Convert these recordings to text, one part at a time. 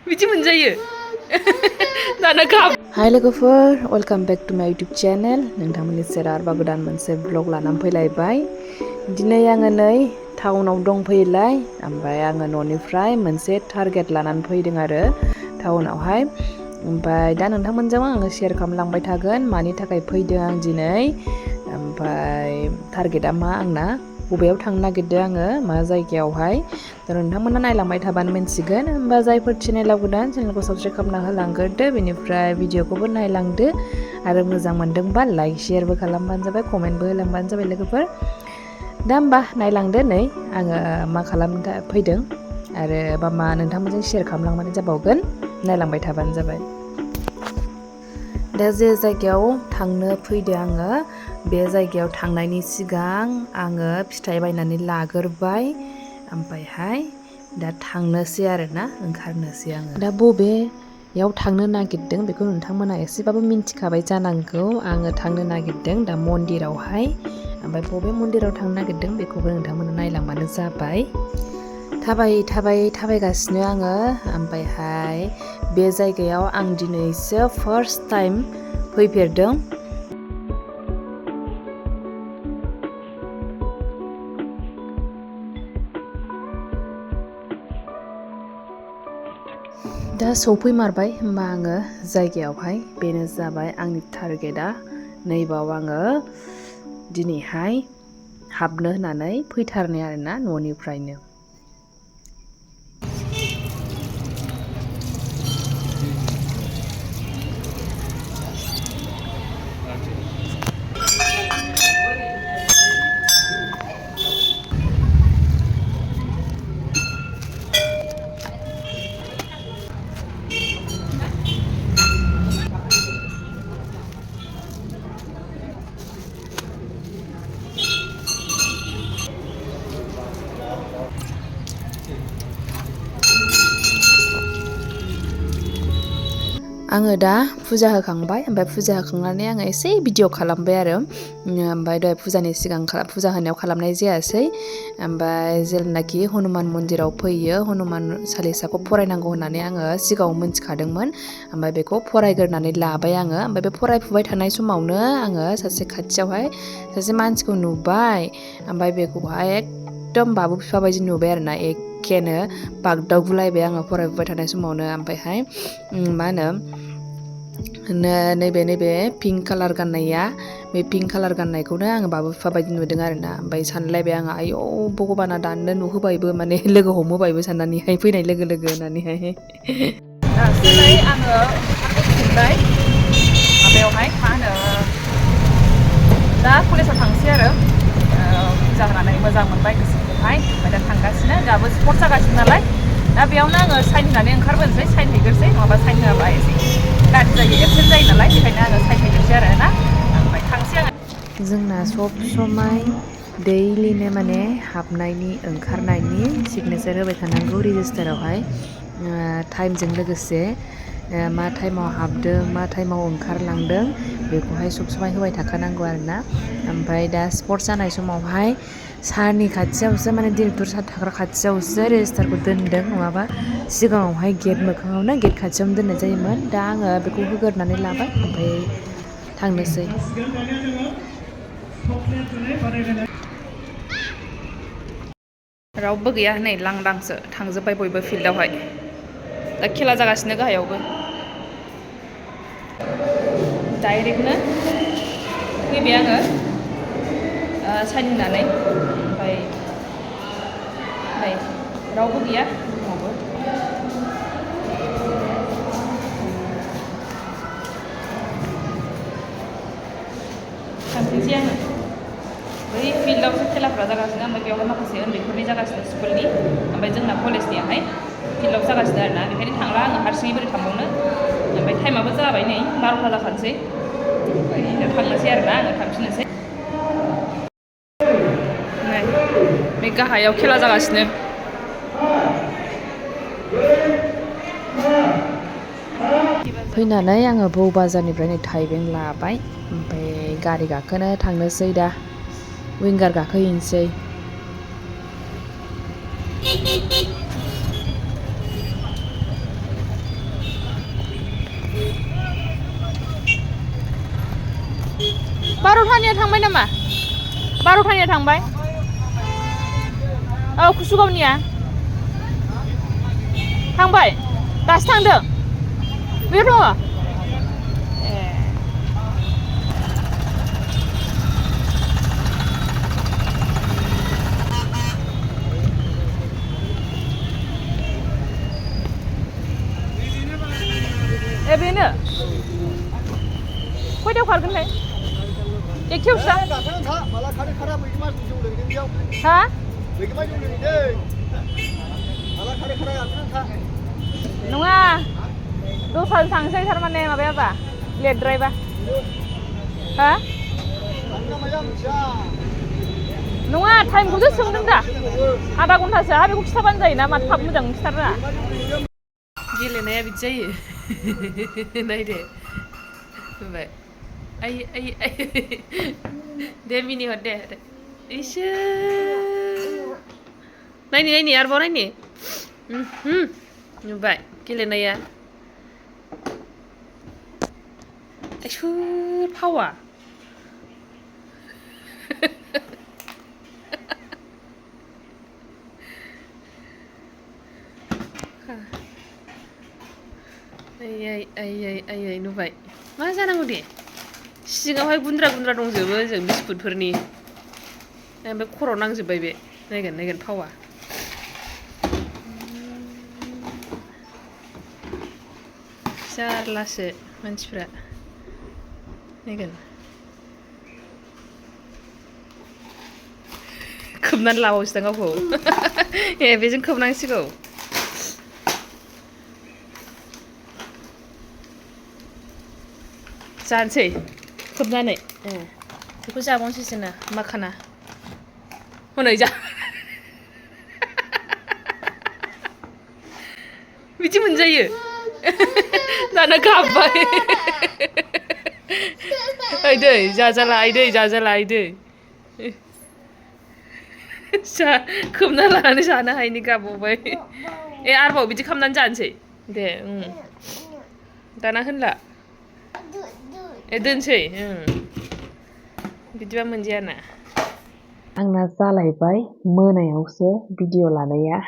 बिदि मोनजायो दाना गाब हाय लोगोफोर वेलकाम बेक टु माय इउटुब चेनेल नोंथांमोननि सेराव आरोबाव गोदान मोनसे ब्लग लानानै फैलायबाय दिनै आङो नै टाउनाव दंफैयोलाय ओमफ्राय आङो न'निफ्राय मोनसे टारगेट लानानै फैदों आरो टाउनावहाय ओमफ्राय दा नोंथांमोनजों आङो शेयार खालामलांबाय थागोन मानि थाखाय फैदों आं दिनै ओमफ्राय टारगेटआ मा आंना बबेयाव थांनो नागिरदों आङो मा जायगायावहाय दा नोंथांमोना नायलांबाय थाबानो मिन्थिगोन होमबा जायफोर चेनेलाव गोदान चेनेलखौ साबस्क्राइब खालामना होलांग्रोदो बेनिफ्राय भिडिअखौबो नायलांदो आरो मोजां मोनदोंबा लाइक शेयारबो खालामबानो जाबाय कमेन्टबो होलांबानो जाबाय लोगोफोर दा होमबा नायलांदो नै आङो मा खालामनो फैदों आरो मा नोंथांमोनजों शेयार खालामलांबानो जाबावगोन नायलांबाय थाबानो जाबाय दा जे जायगायाव थांनो फैदों आङो बे जायगायाव थांनायनि सिगां आङो फिथाइ बायनानै लाग्रोबाय ओमफ्रायहाय दा थांनोसै आरोना ओंखारनोसै आङो दा बबेयाव थांनो नागिरदों बेखौ नोंथांमोना एसेबाबो मिन्थिखाबाय जानांगौ आङो थांनो नागिरदों दा मन्दिरावहाय ओमफ्राय बबे मन्दिराव थांनो नागिरदों बेखौबो नोंथांमोना नायलांबानो जाबाय थाबायगासिनो आङो ओमफ्रायहाय बे जायगायाव आं दिनैसो फार्स्ट टाइम फैफेरदों दा सौफैमारबाय होमबा आङो जायगायावहाय बेनो जाबाय आंनि टारगेटआ नैबाव आङो दिनैहाय हाबनो होननानै फैथारनाय आरोना न'निफ्रायनो आङो दा फुजा होखांबाय ओमफ्राय फुजा होखांनानै आङो एसे भिडिअ खालामबाय आरो ओमफ्राय दहाय फुजानि सिगां फुजा होनायाव खालामनाय जायासै ओमफ्राय जेब्लानाखि हनुमान मन्दिराव फैयो हनुमान चालिसाखौ फरायनांगौ होननानै आङो सिगाङाव मोनथिखादोंमोन ओमफ्राय बेखौ फरायग्रोनानै लाबाय आङो ओमफ्राय बे फरायफुबाय थानाय समावनो आङो सासे खाथियावहाय सासे मानसिखौ नुबाय ओमफ्राय बेखौहाय एकदम बाबु बिफा बायदि नुबाय आरोना एखेनो बागदावगुलायबाय आङो फरायफुबाय थानाय समावनो ओमफ्रायहाय मा होनो नैबे पिंक कालार गाननाया बे पिंक कालार गाननायखौनो आङो बाबु बिफा बायदि नुदों आरोना ओमफ्राय सानलायबाय आङो आयौ भगबाना दाननो नुहोबायबो माने लोगो हमहोबायबो साननानैहाय फैनाय लोगो लोगो होननानैहाय दासोलाय आङो ओंखारबोफिनबाय माबायावहाय मा होनो दा कलेजाव थांसै आरो फुजा होनानै मोजां मोनबाय गोसोखौहाय ओमफ्राय दा थांगासिनो दाबो स्पर्ट जागासिनो नालाय दा बेयावनो आङो साइन होनानै ओंखारबोनोसै साइन हैग्रोसै नङाबा साइन होआबा एसे गाज्रि जायो एबसेन्ट जायो नालाय बेखायनो आङो साइन हैग्रोसै आरो ना ओमफ्राय थांसै आङो जोंना सब समाय दैलिनो माने हाबनायनि ओंखारनायनि सिगनेसार होबाय थानांगौ रेजिस्टारावहाय टाइमजों लोगोसे मा टाइमाव हाबदों मा टाइमाव ओंखारलांदों बेखौहाय सब समाय होबाय थाखानांगौ आरोना ओमफ्राय दा स्पर्ट जानाय समावहाय सारनि खाथियावसो माने डिरेक्टर सार थाग्रा खाथियावसो रेजिस्टारखौ दोनदों नङाबा सिगाङावहाय गेट मोखाङावनो गेट खाथियावनो दोननाय जायोमोन दा आङो बेखौ होग्रोनानै लाबाय ओमफ्राय थांनोसै रावबो गैया नै लांदांसो थांजोब्बाय बयबो फिल्डआवहाय दा खेला जागासिनो गाहायावबो डाइरेक्टनो फैबाय आङो साइन होनानै ओमफ्राय नै रावबो गैया रुमावबो थांफिनसै आङो बै फिल्डआवसो खेलाफ्रा जागासिनो ओमफ्राय बेवहाय माखासे उन्दैफोरनि जागासिनो स्कुलनि ओमफ्राय जोंना कलेजनियाहाय फिल्डआव जागासिनो आरोना बेखायनो थांला आङो हारसिङै बोरै थांबावनो ओमफ्राय टाइमाबो जाबाय नै 12था जाखानोसै ओमफ्राय दा थांनोसै आरोना आङो थांफिननोसै बे गाहायाव खेला जागासिनो फैनानै आङो बौ बाजारनिफ्राय नै थाइबें लाबाय ओमफ्राय गारि गाखोनो थांनोसै दा विंगार गाखोहैनोसै 12थानिया थांबाय नामा 12थानिया थांबाय औ कुसुगावनिया थांबाय दासो थांदों बेयाव दङ ए बेनो खयथायाव खारगोनलाय एकथायावसो हा नङा दस्राजों थांसै थारमाने माबायाबा लेटद्रायबा हा नङा टाइमखौसो सोंदों दा आधा घन्टासो हा बेखौ खिथाबानो जायोना माथो थाब मोजां खिथारोङा गेलेनाया बिदि जायो नायदो होनबाय आइ आइ आइ दे मिनिहर दे इसोर नायनि नायनि आरोबाव नायनि नुबाय गेलेनाया सोर फावा आइ आइ आइ आइ नुबाय मा जानांगौ दे सिङावहाय गुन्द्रा गुन्द्रा दंजोबो जों बिस्कुटफोरनि ओमफ्राय खर'आव नांजोब्बाय बे नायगोन नायगोन फावा जारलासो मानसिफ्रा नायगोन खोबनानै लाबावसोदां गावखौ ए बेजों खोबनांसिगौ जानोसै खोबनानै बेखौ जाबावनोसैसोना माखाना हनै जा बिदि मोनजायो दाना गाबबाय आइदै जाजाला आइदै जाजाला आइदै जा खोबना लानानै जानो हायिनि गाबबावबाय ए आरोबाव बिदि खालामनानै जानोसै दे दाना होनला ए दोनसै बिदिबा मोनजायाना आंना जालायबाय मोनायावसो भिडिअ लानाया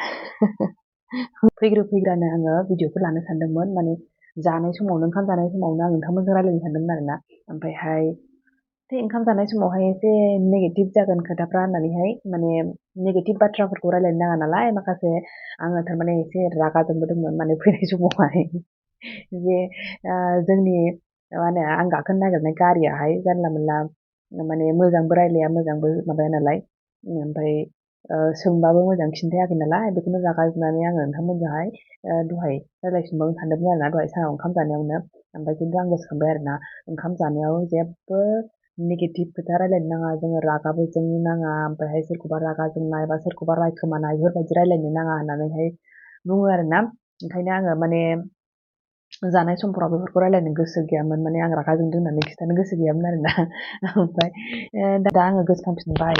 फैग्रानो आङो भिडिअफोर लानो सानदोंमोन माने जानाय समावनो ओंखाम जानाय समावनो आं नोंथांमोनजों रायलायनो सानदोंमोन आरोना ओमफ्रायहाय बे ओंखाम जानाय समावहाय एसे नेगेटिभ जागोन खोथाफ्रा होननानैहाय माने नेगेटिभ बाथ्राफोरखौ रायलायनो नाङा नालाय माखासे आङो थारमाने एसे रागा जोंबोदोंमोन माने फैनाय समावहाय जे जोंनि मा होनो आं गाखोनो नागिरनाय गारियाहाय जानला मोनला माने मोजांबो रायलाया मोजांबो माबाया नालाय ओमफ्राय सोंबाबो मोजां खिन्थायाखै नालाय बेखौनो रागा जोंनानै आङो नोंथांमोनजोंहाय दहाय रायलायफिनबावनो सानदोंमोन आरोना दहाय सानाव ओंखाम जानायावनो ओमफ्राय खिन्थु आं गोसोखांबाय आरोना ओंखाम जानायाव जेबो नेगेटिभ खोथा रायलायनो नाङा जोङो रागाबो जोंनो नाङा ओमफ्रायहाय सोरखौबा रागा जोंनाय बा सोरखौबा रायखोमानाय बेफोरबायदि रायलायनो नाङा होननानैहाय बुङो आरोना ओंखायनो आङो माने जानाय समफोराव बेफोरखौ रायलायनो गोसो गैयामोन माने आं रागा जोंदों होननानै खिथानो गोसो गैयामोन आरोना ओमफ्राय दा आङो गोसोखांफिनबाय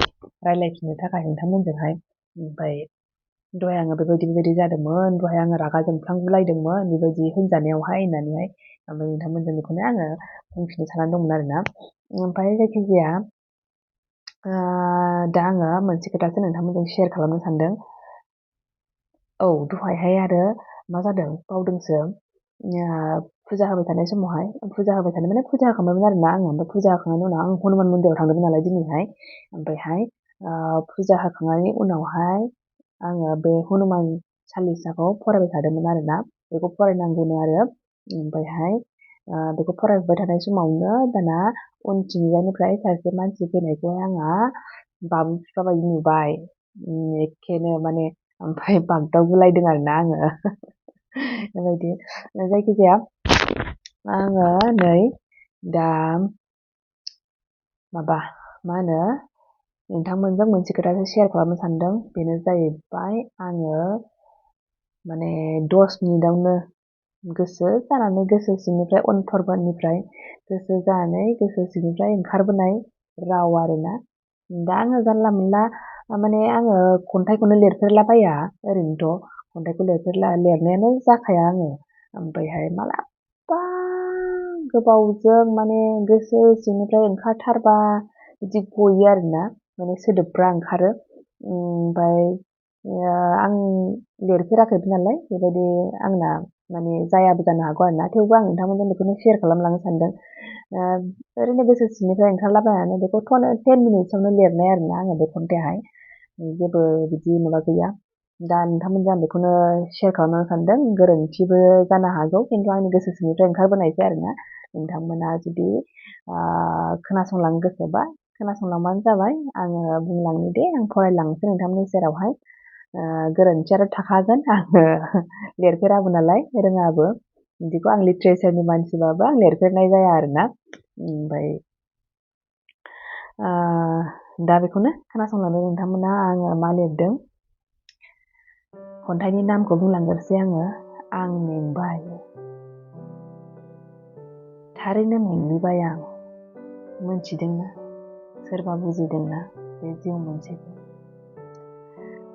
रायलायफिननो थाखाय नोंथांमोनजोंहाय ओमफ्राय दहाय आङो बेबायदि जादोंमोन दहाय आङो रागा जोंफ्लांगुलायदोंमोन बेबायदि होनजानायावहाय होननानैहाय ओमफ्राय नोंथांमोनजों बेखौनो आङो बुंफिननो साननानै दंमोन आरोना ओमफ्राय जायखिजाया दा आङो मोनसे खोथासो नोंथांमोनजों शेयार खालामनो सानदों औ दहायहाय आरो मा जादों बावदोंसो फुजा होबाय थानाय समावहाय फुजा होबाय थानाय माने फुजा होखांबायमोन आरोना आङो ओमफ्राय फुजा होखांनायनि उनाव आं हनुमान मन्दिराव थांदोंमोन नालाय दिनैहाय ओमफ्रायहाय फुजा होखांनायनि उनावहाय आङो बे हनुमान चालिसाखौ फरायबाय थादोंमोन आरोना बेखौ फरायनांगौनो आरो ओमफ्रायहाय बेखौ फरायबाय थानाय समावनो दाना उनथिंजायनिफ्राय सासे मानसि फैनायखौहाय आंहा बाबु बिफा बायदि नुबाय एखेनो माने ओमफ्राय बागदावगुलायदों आरोना आङो बेबायदि जायखिजाया आङो नै दा माबा मा होनो नोंथांमोनजों मोनसे खोथासो शेयार खालामनो सानदों बेनो जाहैबाय आङो माने 10 मिनिटावनो गोसो जानानै गोसो सिंनिफ्राय अन्तरनिफ्राय गोसो जानानै गोसो सिंनिफ्राय ओंखारबोनाय राव आरोना दा आङो जानला मोनला माने आङो खन्थाइखौनो लिरफेरलाबाया ओरैनोथ' खन्थाइखौ लिरनायानो जाखाया आङो ओमफ्रायहाय मालाबा गोबावजों माने गोसो सिंनिफ्राय ओंखारथारबा बिदि गयो आरोना माने सोदोबफ्रा ओंखारो ओमफ्राय आं लिरफेराखैबो नालाय बेबायदि आंना माने जायाबो जानो हागौ आरोना थेवबो आं नोंथांमोनजों बेखौनो शेयार खालामलांनो सानदों ओरैनो गोसो सिंनिफ्राय ओंखारलाबायनानै बेखौ 10 मिनिट्सआवनो लिरनाय आरोना आङो बे खन्थाइहाय जेबो बिदि माबा गैया दा नोंथांमोनजों आं बेखौनो शेयार खालामनो सानदों गोरोन्थिबो जानो हागौ खिन्थु आंनि गोसो सिंनिफ्राय ओंखारबोनायसै आरोना नोंथांमोना जुदि खोनासंलांनो गोसोबा खोनासंलांबानो जाबाय आङो बुंलांनो दे आं फरायलांनोसै नोंथांमोननि सेरावहाय गोरोन्थियाथ' थाखागोन आङो लिरफेराबो नालाय रोङाबो बिदिखौ आं लिटारेचारनि मानसिबाबो आं लिरफेरनाय जाया आरोना ओमफ्राय दा बेखौनो खोनासंलांदो नोंथांमोना आङो मा लिरदों खन्थाइनि नामखौ बुंलांग्रोसै आं मेंबाय थारैनो मेंग्लिबाय आं मोनथिदोंना सोरबा बुजिदोंना बे जिउ मोनसेखौ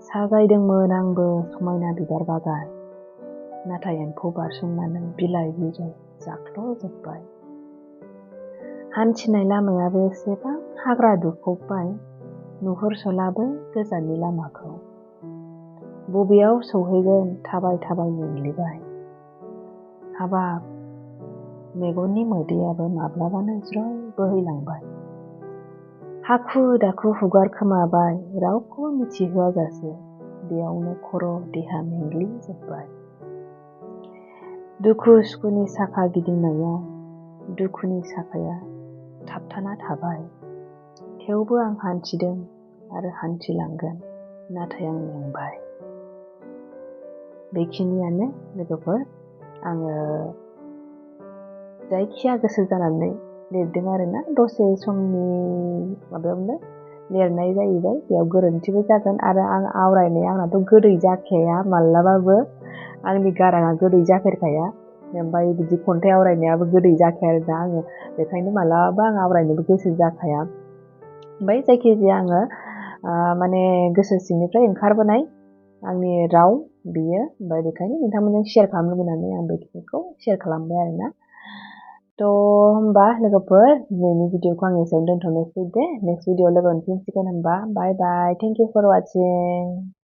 साजायदोंमोन आंबो समायना बिबार बागान नाथाय एम्फौ बारसोमनानै बिलाइ बिजौ जाख्ल'जोब्बाय हान्थिनाय लामायाबो एसेबां हाग्रा दुफबबाय नुहुरस'लाबो गोजाननि लामाखौ बबेयाव सौहैगोन थाबाय थाबाय मेंग्लिबाय हाबाब मेगननि मोदैयाबो माब्लाबानो ज्रोय बोहैलांबाय हाखु दाखु हुगारखोमाबाय रावखौबो मिथिहोआजासे बेयावनो खर' देहा मेंग्लिजोब्बाय दुखु सुखुनि साखा गिदिंनायाव दुखुनि साखाया थाबथाना थाबाय थेवबो आं हान्थिदों आरो हान्थिलांगोन नाथाय आं मेंबाय बेखिनियानो लोगोफोर आङो जायखिया गोसो जानानै लिरदों आरोना दसे समनि माबायावनो लिरनाय जाहैबाय बेयाव गोरोन्थिबो जागोन आरो आं आवरायनाया आंनाथ' गोदै जाखाया मालाबाबो आंनि गाराङा गोदै जाफेरखाया ओमफ्राय बिदि खन्थाइ आवरायनायाबो गोदै जाखाया आरोना आङो बेखायनो मालाबा आं आवरायनोबो गोसो जाखाया ओमफ्राय जायखिजाया आङो माने गोसो सिंनिफ्राय ओंखारबोनाय आंनि राव बियो ओमफ्राय बेखायनो नोंथांमोनजों शेयार खालामनो लुबैनानै आं बेखिनिखौ शेयार खालामबाय आरोना थ' होमबा लोगोफोर दिनैनि भिडिअखौ आं एसेयावनो दोनथ'नोसै दे नेक्स्ट भिडिअ लोगो मोनफिनसिगोन होमबा बाय बाय थेंक इउ फर वाचिं